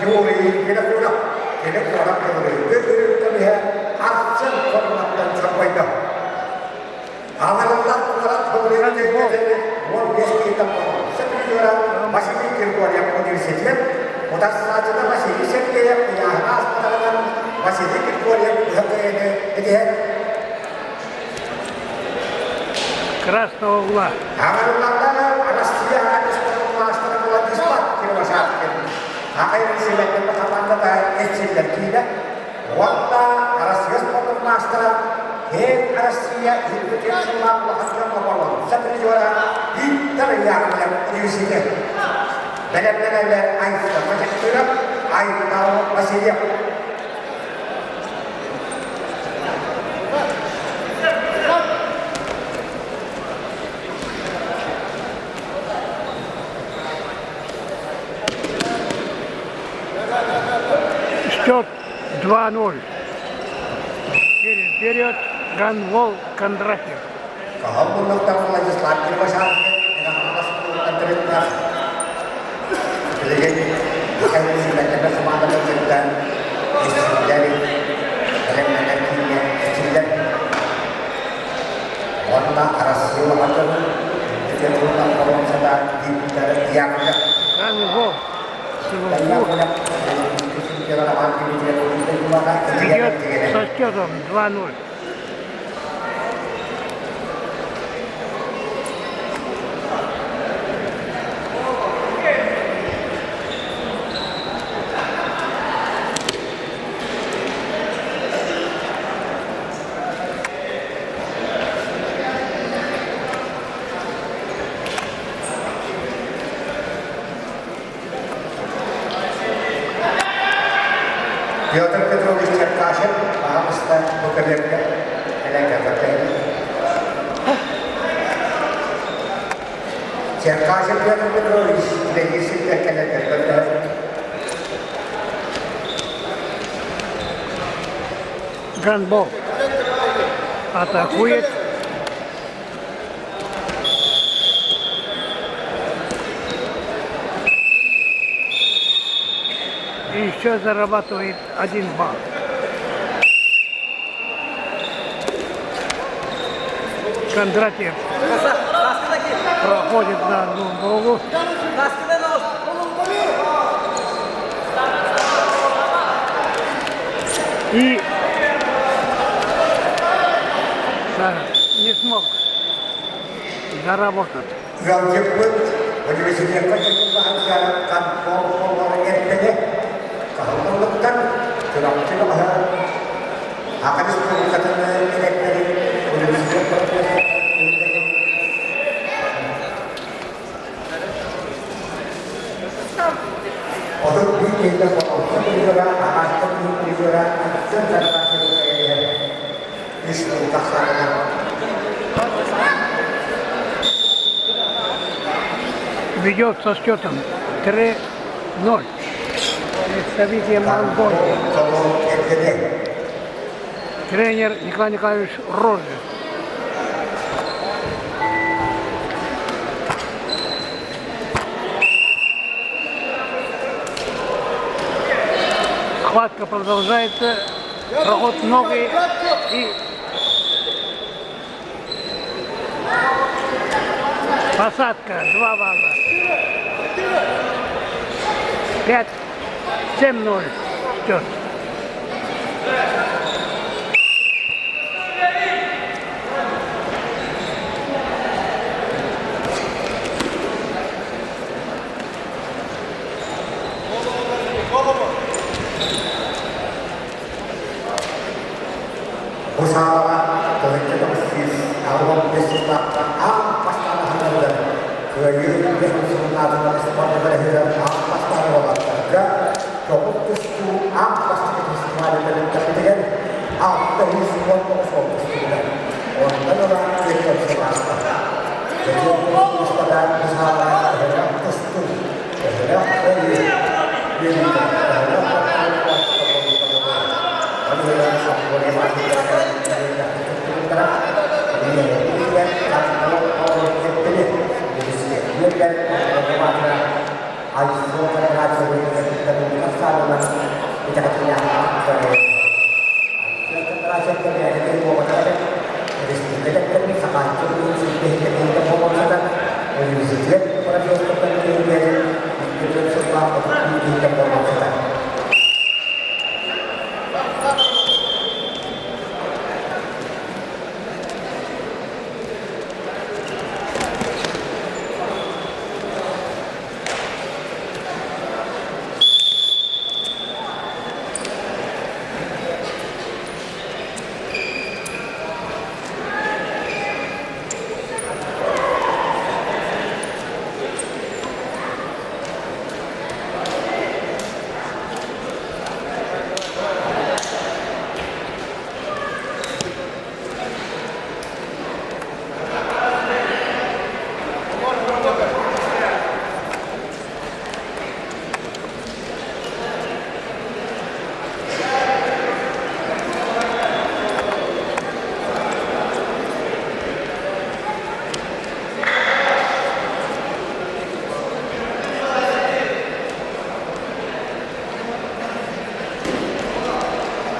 Юрий Винокуров. Кини куорат кылырыыгы үрүҥ көмүһэ Арсен форматтан чорбойдо. Аҕырыллар куорат кылырыыгы төннөтөнү 15 киһиттэн боруонса призера Василий Григорьев университет утарсааччыта Василий Сергеев ыйааһына ааспатаҕынан Василий Григорьев быһа кыайыыны итиһэр. Красного угла. Аҕырыллаллар Россия маастара Владислав Кривошапкин. Аҕай силэттэн хамаандата эчиллэр киинэ. Уонна Россия спордун маастара Кээн Россия үрдүкү сыллаах улахан дьоҥҥо боруонса призера Виктор Яковлев университет. Бэлэмнэнэллэр Айта Мачахтыров, Айтал Васильев. Счет 2-0. Вперед Ганвол Кондратьев. Хаһан муннуктан Владислав Кривошапкин Кондраттаах билигин Михаил Силэккэ хамаандатын кытта эчиллэр, бэлэмнэнэр кииҥҥэ эчиллэр. Уонна Арассыыйа улахан дьонун Петербургтан боруонсата Виктор Яковлев. Ганвол. Ведет со счетом 2-0. Петр Петрович Черкашин аҕамыста бу кэмиэргэ кэлэн кэлбэттэр. Черкашин Петр Петрович үлэлиир сиригэр кэлэн кэлбэттэр. Гандбол атакует. И еще зарабатывает 1 балл. Кондратьев проходит на одну ногу. И да, не смог заработать. Ыалдьыппыт университекка чочуллаһарга конкор холлоро эрдэни каһыллылыктан Чурапчы баҕаһа Саха Республикатын эдэрдэрин университет профессора 31 киһитэ алта призера, аҕааччы призера, аттан тарбааччы үс сыл тахсаатылар. Ведет со счетом 3-0. Представитель Монголии. Тренер Николай Николаевич Рожин. Схватка продолжается. Проход ноги и посадка. 2 балла. 5, 7-0 счет. Бу саалаҕа 1995 сыллаахха аан бастаан аһыллар Кыайыы 5 сыллаатынан спортивар аан бастаан уолаттарга тоҕус тустуу аан бастакы фестивалыгар кэпитигэр 619 ол тустууга. Онтон ыла 40 сыл ааста. Устата бу саалаҕа төһөлөөх тустуу, төһөлөөх кыайыы үөрүүтэ, төһөлөөх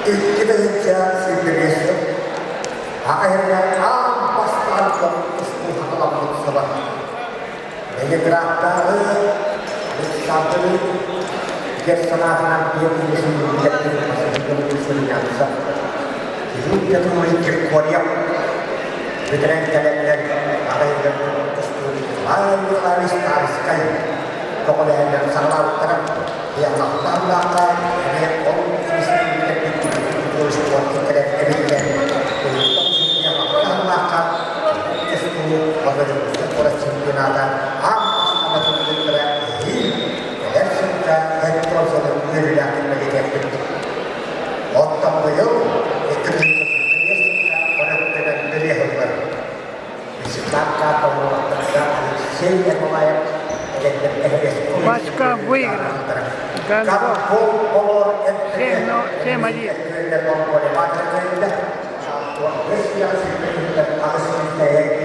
2 тыһыынча 25 сыл Аҕа аан бастаан тустуу хатыламмыт сыла. Ленинградтааҕы Александр эр санаатынан суруйааччы Кирилл Петрович Киркорьев бүтэрэн кэлэннэр аҕа тустуу Николай Николаевич Тарскай көҕүлэһэннэр саҕалаабыттара. Аллаахха эмиэ ол спорт кэлэн чемпионата аан эһиил кэлэр сылга сылын үөрүүлээхтик бэлиэтиэхпит. Оттон быйыл 2025 бэлиэ Алексей Ермолаев По очкам выиграл. Гандбол 7-1.